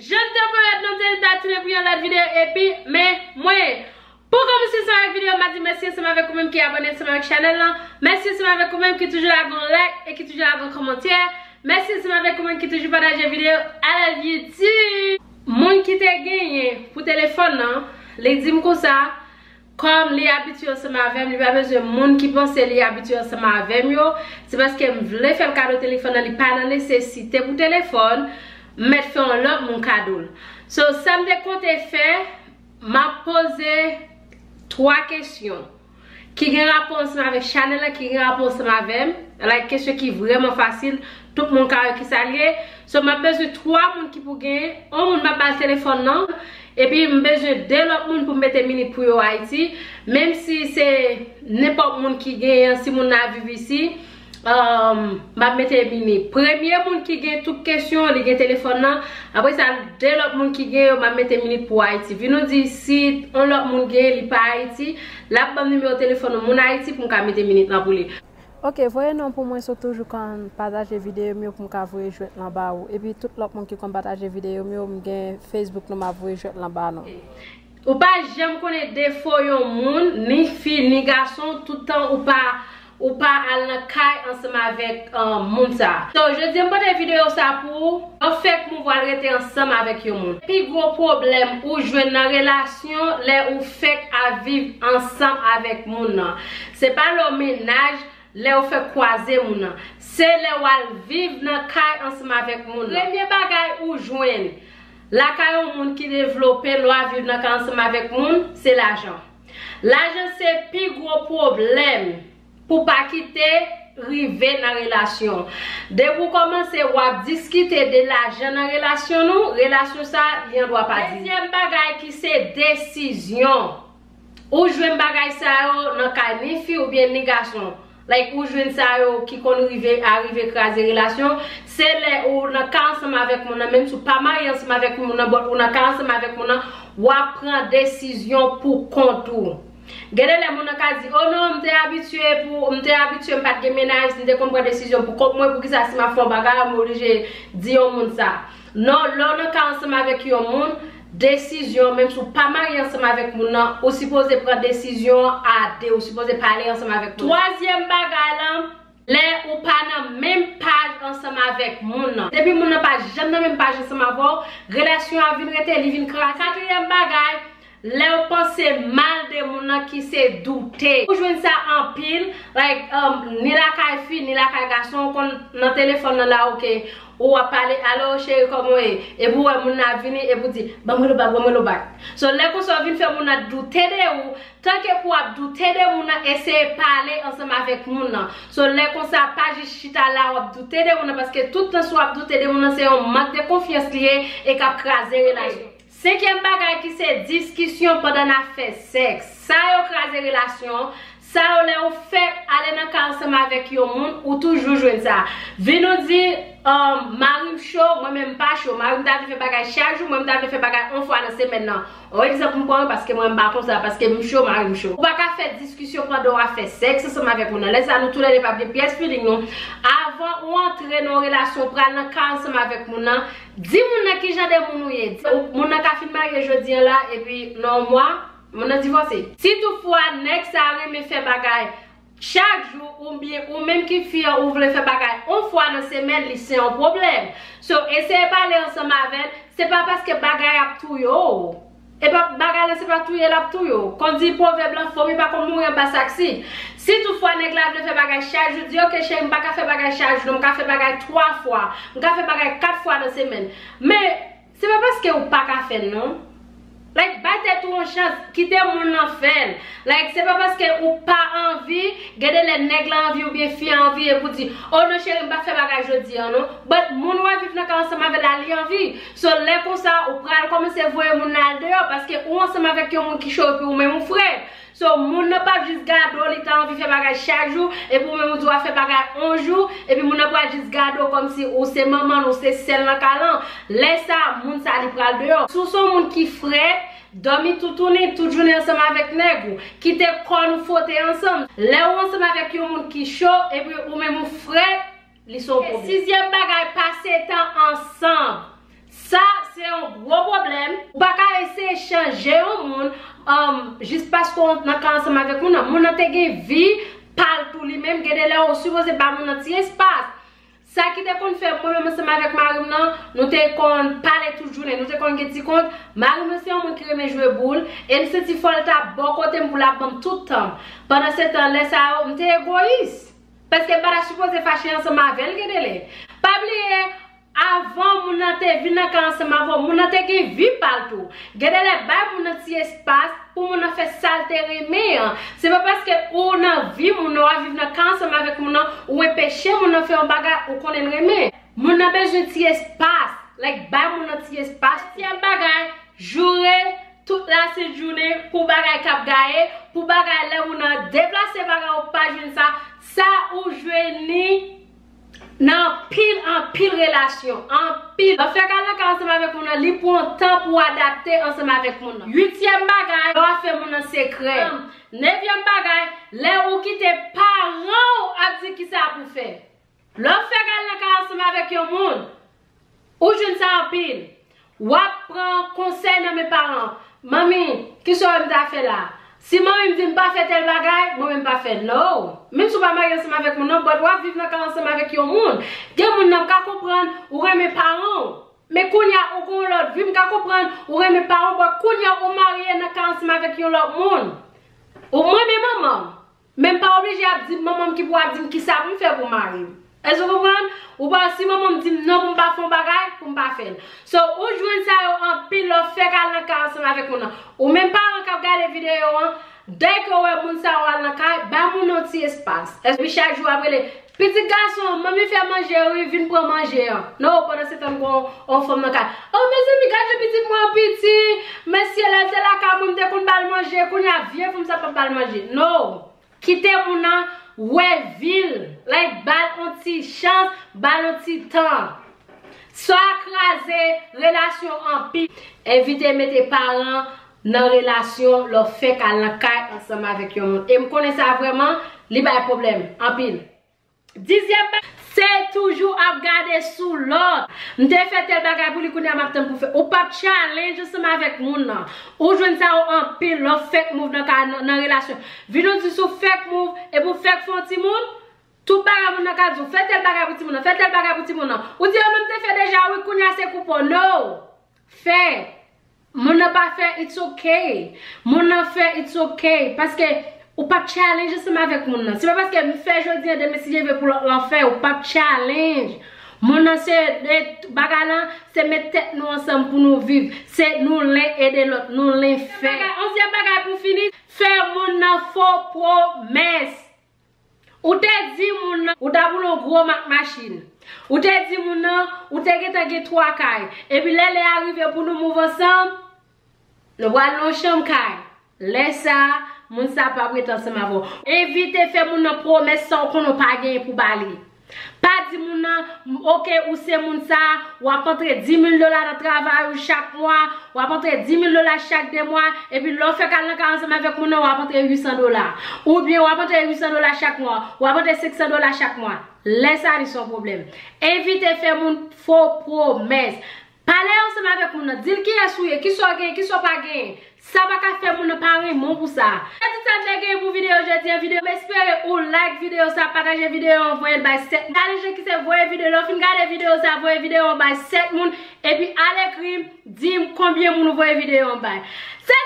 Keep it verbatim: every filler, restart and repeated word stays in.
Jan te pwomèt nou, m te di m ta tounen pou yon lòt videyo, epi men mwen. Pou kòmanse ansanm avèk videyo, m ap di mèsi ansanm avèk ou menm ki abòne ansanm avèk chanèl lan. Mèsi ansanm avèk ou menm ki toujou lage yon like e ki toujou lage yon kòmantè. Mèsi ansanm avèk ou menm ki toujou pataje videyo. I love you too. Moun ki te genyen pou telefòn nan, li di m konsa, kòm li abitye ansanm avè m, li pa bezwen moun ki panse li abitye ansanm avè m yo. Se paske m vle fè l kado telefòn nan, li pa nan nesesite pou telefòn, m mèt fè yon lòt moun kado l. So, sa m te konte fè, m ap poze twa kesyon ki gen rapò ansanm avèk chanèl la, ki gen rapò ansanm avè m. Like, kesyon ki vrèman fasil, tout moun ka wè ki sa l ye. So, m ap bezwen twa moun ki pou gen, yon moun m ap ba l telefòn nan, epi m bezwen de lòt moun pou m mete minit pou yo Ayiti. Menm si se nenpòt moun ki genyen, si moun nan ap viv isi, um, m ap mete minit. Premye moun ki gen tout kesyon, li gen telefòn nan. Apre sa, de lòt moun ki gen yo, m ap mete minit pou Ayiti. Vin nou di si yon lòt moun gen, li pa Ayiti, l ap ban m nimewo telefòn yon moun Ayiti pou m ka mete minit lan pou li. Ok, voye non pou mwen, so toujou konn pataje videyo m yo pou m ka voye jwèt lan ba ou. Epi tout lòt moun ki konn pataje videyo m yo, m gen Facebook nou, m ap voye jwèt lan ba nou. Ou pa janm konnen defo yon moun, ni fi, ni gason, tout tan ou pa, ou pa al nan kay ansanm avèk, um, moun sa. So, jodi a m pote videyo sa pou ou, lè w fèk mouri, w al rete ansanm avèk yon moun. Pi gwo pwoblèm ou jwenn nan relasyon lè ou fèk ap viv ansanm avèk moun nan. Se pa lè w mennaj, lè w fèk kwaze moun nan. Se lè w al viv nan kay ansanm avèk moun nan. Premye bagay ou jwenn lakay yon moun ki devlope lè w ap viv nan kay ansanm avèk moun, se lajan. Lajan se pi gwo pwoblèm pou pa kite rive nan relasyon. Depi w kòmanse w ap diskite de lajan nan relasyon nou, relasyon sa, li andwa pa di. Dezyèm bagay ki se desizyon. Ou jwenn bagay sa yo nan kay ni fi oubyen ni gason. Like, ou jwenn sa yo ki konn rive, arive kraze relasyon. Se lè ou nan kay ansanm avèk moun nan, menm si w pa marye ansanm avèk moun nan, but ou nan kay ansanm avèk moun nan, w ap pran desizyon pou kont ou. Gen de lè moun nan ka di, "Oh non, m te abitye pou, m te abitye, m pa t gen mennaj, m te konn pran desizyon pou kont mwen, poukisa si m ap fè yon bagay, m oblije di yon moun sa?" Non, lè w nan kay ansanm avèk yon moun, desizyon, menm si w pa marye ansanm avèk moun nan, ou sipoze pran desizyon a de, ou sipoze pale ansanm avèk moun nan. Twazyèm bagay lan, lè ou pa nan menm paj ansanm avèk moun nan. Depi moun nan pa janm nan menm paj ansanm avè w, relasyon an vin rete, li vin kraze. Katriyèm bagay, lè w panse mal de moun nan ki se doute. Ou jwenn sa anpil, like, um, ni lakay fi, ni lakay gason, ou konn nan telefòn nan la, ok, ou ap pale, "Alo, cheri, kòman w ye?" Epi w wè moun nan ap vini, epi w di, "Ban mwen lo bak, ban mwen lo bak." So, lè konsa, w vin fè moun nan doute de ou, tanke pou w ap doute de moun nan, eseye pale ansanm avèk moun nan. So, lè konsa, pa jis chita la, w ap doute de moun nan, paske tout tan si w ap doute de moun nan, se yon mank de konfyans li ye e k ap kraze relasyon. Senkyèm bagay ki se diskisyon pandan n ap fè sèks. Sa yo kraze relasyon, sa yo lè ou fèk ale nan kay ansanm avèk yon moun, ou toujou jwenn sa. Vin ou di, um, "Mari m cho, mwen menm m pa cho. Mari m ta vle fè bagay chak jou, mwen m ta vle fè bagay yon fwa nan semèn nan." Yon egzanp m pran wi, paske mwen m pa konsa, paske m cho, mari m cho. Ou pa ka fè diskisyon pandan w ap fè sèks ansanm avèk moun nan. Lè sa nou toulède p ap gen pyès feeling nou. Avan ou antre nan yon relasyon, pral nan kay ansanm avèk moun nan, di moun nan kijan de moun ou ye. Di, ou, moun nan ka fin marye jodi a la, epi nan yon mwa, moun nan divòse. Si toutfwa nèg sa renmen fè bagay chak jou, oubyen ou menm ki fi an, ou vle fè bagay yon fwa nan semèn, li se yon pwoblèm. So, eseye pale ansanm avè l. Se pa paske bagay ap touye w. E pa, bagay la se pa touye l ap touye w. Kon di pwovèb lan, fomi pa konn mouri anba sak sik. Si toutfwa nèg la vle fè bagay chak jou, di, "Ok, cheri, m pa ka fè bagay chak jou, non, m ka fè bagay twa fwa, m ka fè bagay kat fwa nan semèn." Men, se pa paske ou pa ka fè l, non. Like, bay tèt ou yon chans, kite moun nan fè l. Like, se pa paske ou pa anvi, gen de lè nèg la anvi oubyen fi a anvi, epi w di, "Oh non, cheri, m pa fè bagay jodi a, non." But moun w ap viv nan kay ansanm avè l la, li anvi. So, lè konsa, ou pral kòmanse voye moun nan al deyò, paske ou ansanm avèk yon moun ki cho, epi ou menm ou frèt. So, moun nan p ap jis gade w, li ta anvi fè bagay chak jou, epi ou menm ou di w ap fè bagay yon jou, epi moun nan pral jis gade w kòmsi ou se manman l, ou se sè l nan kay lan. Lè sa, moun sa, li pral deyò. Si w se yon moun ki frèt, dòmi toutouni tout jounen ansanm avèk nèg ou, kite kò nou fwote ansanm. Lè ou ansanm avèk yon moun ki cho, epi ou menm ou frèt, li se yon pwoblèm. Sizyèm bagay, pase tan ansanm. Sa, se yon Yon pwoblèm, ou pa ka eseye chanje yon moun, um, jis paske w nan kay ansanm avèk moun nan. Moun nan te gen vi pa l tou li menm, gen de lè ou sipoze ba moun nan ti espas. Sa ki te konn fè mwen menm ansanm avèk mari m nan, nou te konn pale tout jounen, nou te konn gen ti kont. Mari m nan se yon moun ki renmen jwe boul, e m santi fò l ta bò kote m pou l ap ban m tout tan m. Pandan se tan, lè sa yo, m te egoyis. Paske m pa ta sipoze fache ansanm avè l gen de lè. Pa bliye, avan moun nan te vin nan kay ansanm avè w, moun nan te gen vi pa l tou. Gen de lè, bay moun nan ti espas pou moun nan fè sa l te renmen an. Se pa paske ou nan vi moun nan, w ap viv nan kay ansanm avèk moun nan, ou enpeche moun nan fè yon bagay ou konnen l renmen. Moun nan bezwen ti espas. Like, bay moun nan ti espas. Katriyèm bagay, joure tout lasent jounen pou bagay k ap gaye, pou bagay lè moun nan deplase bagay ou pa jwenn sa, sa ou jwenn li nan anpil, anpil relasyon, anpil. Lè w fèk al nan kay ansanm avèk moun nan, li pran tan pou adapte ansanm avèk moun nan. Uityèm bagay, lè w ap fè moun nan sekrè. Nevyèm bagay, lè ou kite paran w ap di kisa pou fè. Lè w fèk al nan kay ansanm avèk yon moun, ou jwenn sa anpil. W ap pran konsèy nan men paran. Manmi, kisa w wè m ta fè la? Si manmi m di m pa fè tèl bagay, mwen menm pa fè l. No. Menm si w pa marye ansanm avèk moun nan, but w ap viv nan kay ansanm avèk yon moun. Gen moun nan m ka konprann ou renmen paran w. Men kounye a ou gen yon lòt vi, m ka konprann ou renmen paran w, but kounye a ou marye nan kay ansanm avèk yon lòt moun. Ou mwen men manman m. Men m pa oblije ap di manman m ki pou ap di m kisa pou m fè pou mari m. Èske w konprann? Ou pa, si manman m di m non pou m pa fè yon bagay, pou m pa fè l. So, ou jwenn sa yo anpil lè w fèk al nan kay ansanm avèk moun nan. Ou menm paran k ap gade videyo an, dèke w wè moun sa yo al nan kay, bay moun nan yon ti espas. Epi chak jou w ap rele, pitit gason, manmi fè manje wi, vin pran manje an. Non, pandan se tan gen yon fanm nan kay. Oh, mezanmi, gade pitit mwen an piti. Mesye, lè l te lakay mwen, m te konn ba l manje, kounye a vye fanm sa p ap ba l manje. Non. Kite moun nan wè vi l. Like, ba l yon ti chans, ba l yon ti tan. Sa kraze relasyon anpil. Evite mete paran nan relasyon lè w fèk al nan kay ansanm avèk yon moun. E m konnen sa vrèman, li bay pwoblèm anpil. Dizyèm bagay, se toujou ap gade sou lòt. M te fè tèl bagay pou li, kounye a m ap tann pou fè. Ou p ap challenge ansanm avèk moun nan. Ou jwenn sa yo anpil lè w fèk move nan ka, nan, nan relasyon. Vin ou di sou fèk move, epi w fèk fè yon timoun, tout bagay moun nan ka di w, fè tèl bagay pou timoun nan, fè tèl bagay pou timoun nan. Ou di, "Oh, men m te fè deja, wi, kounye a se koup ou." No! Fè. Moun nan pa fè, it's okay. Moun nan fè, it's okay. Paske ou p ap challenge ansanm avèk moun nan. Se pa paske m fè jodi a, demen si Dye vle pou lòt lan fè, ou p ap challenge. Moun nan se, e, bagay lan, se met tèt nou ansanm pou nou viv. Se nou len ede lòt, nou len fè. Bagay, onzyèm bagay pou fini, fè moun nan fo pwomès. Ou te di moun nan, ou t ap woule yon gwo mak machin. Ou te di moun nan, ou te gentan gen twa kay. Epi lè lè a rive pou nou move ansanm, nou pral nan yon chanm kay. Lè sa a, moun sa a p ap ret ansanm avè w. Evite fè moun nan pwomès sa w konnen w pa genyen pou ba li. Pa di moun nan, "Oke, ou se moun sa a, w ap antre di mil dola nan travay ou chak mwa, w ap antre di mil dola chak de mwa, epi lè w fèk al nan kay ansanm avèk moun nan, w ap antre uit san dola." Oubyen w ap antre uit san dola chak mwa, w ap antre senk san dola chak mwa. Lè sa a, li se yon pwoblèm. Evite fè moun fo pwomès. Pale ansanm avèk moun nan, di l kiyès ou ye, kisa w genyen, kisa w pa genyen. Sa pa ka fè moun nan pa renmen w pou sa. Se tout sa m te genyen pou videyo jodi an. Videyo, m espere ou like videyo sa, pataje videyo an, voye l bay sèt moun. Challenge ki se voye videyo, lè w fin gade videyo sa, voye videyo an bay sèt moun, epi al ekri m, di m konbyen moun ou voye videyo an bay. Se